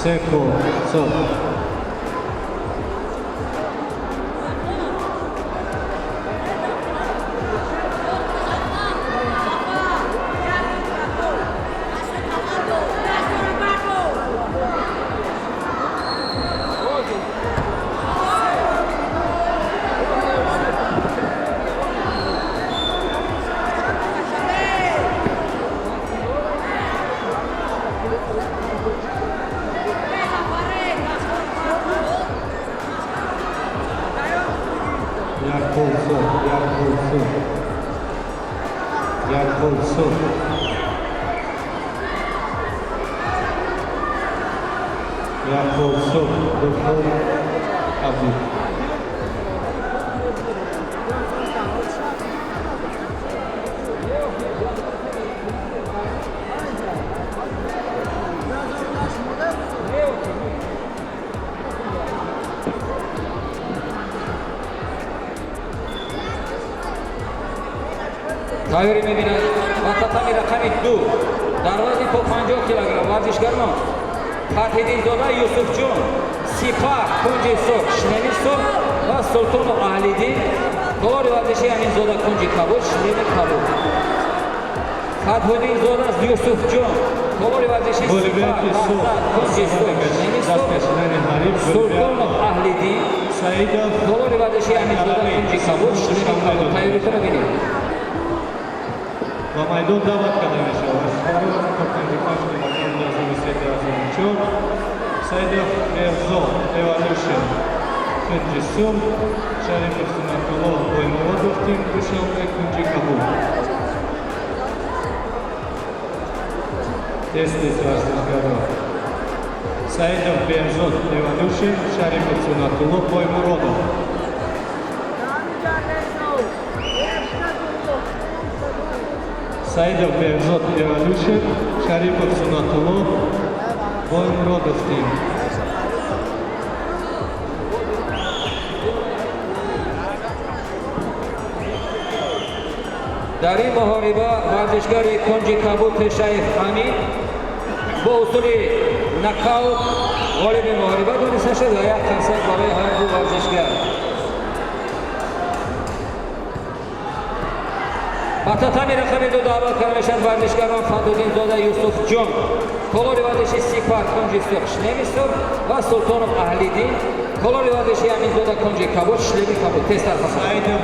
Секо, стоп. Як қол сурх, як қол сурх, як қол сурх. Як қол сурх, ду қол кабуд. Тайёрӣ мебинад ва татами рақами 2 дар вазни то 50 килограмм варзишгарон Фатҳиддинзода Юсуфҷон, Сипар, кунҷи сурх, шлеми сурх ва Султонов Аҳлиддин, толори варзиши Аминзода, кунҷи кабуд, шлеми кабуд. Фатҳуддинзода Юсуфҷон, толори варзиши Сипар, Ғолибияти сурх. кунҷи сурх, шлеми Даст сурх, кашидани ҳариф. Султонов Аҳлиддин, Саидов. толори варзиши Аминзода, кунҷи кабуд, шлеми кабуд. Тайёритонро бинед. Ба майдон даъват карда мешавад варзишгари вазни то 55 килограмм 2003 2004 Саидов Мирзо Эволюшн, кунҷи сурх, Шарипов Сунатулло Боймуродов, тим Душанбе, кунҷи кабуд. Тез, тез, варзишгарон! Саидов Беҳзод Эволюшн, Шарипов Сунатулло Боймуродов. Саидов Беҳзод Эволюшн, Шарипов Сунатулло Боймуродов тим. Дар ин муҳориба варзишгари кунҷи кабуд Тешаев Амин бо усули нокаут ғолиби муҳориба дониста шуд ва як қарсак барои ҳар ду варзишгар. Ба татами рақами 2 даъват карда мешавад варзишгарон Фатҳуддинзода Юсуфҷон, толори варзиши Сипар, кунҷи сурх, шлеми сурх ва Султонов Аҳлиддин, толори варзиши Аминзода, кунҷи кабуд, шлеми кабуд. Тезтар, пасанд. Саидов.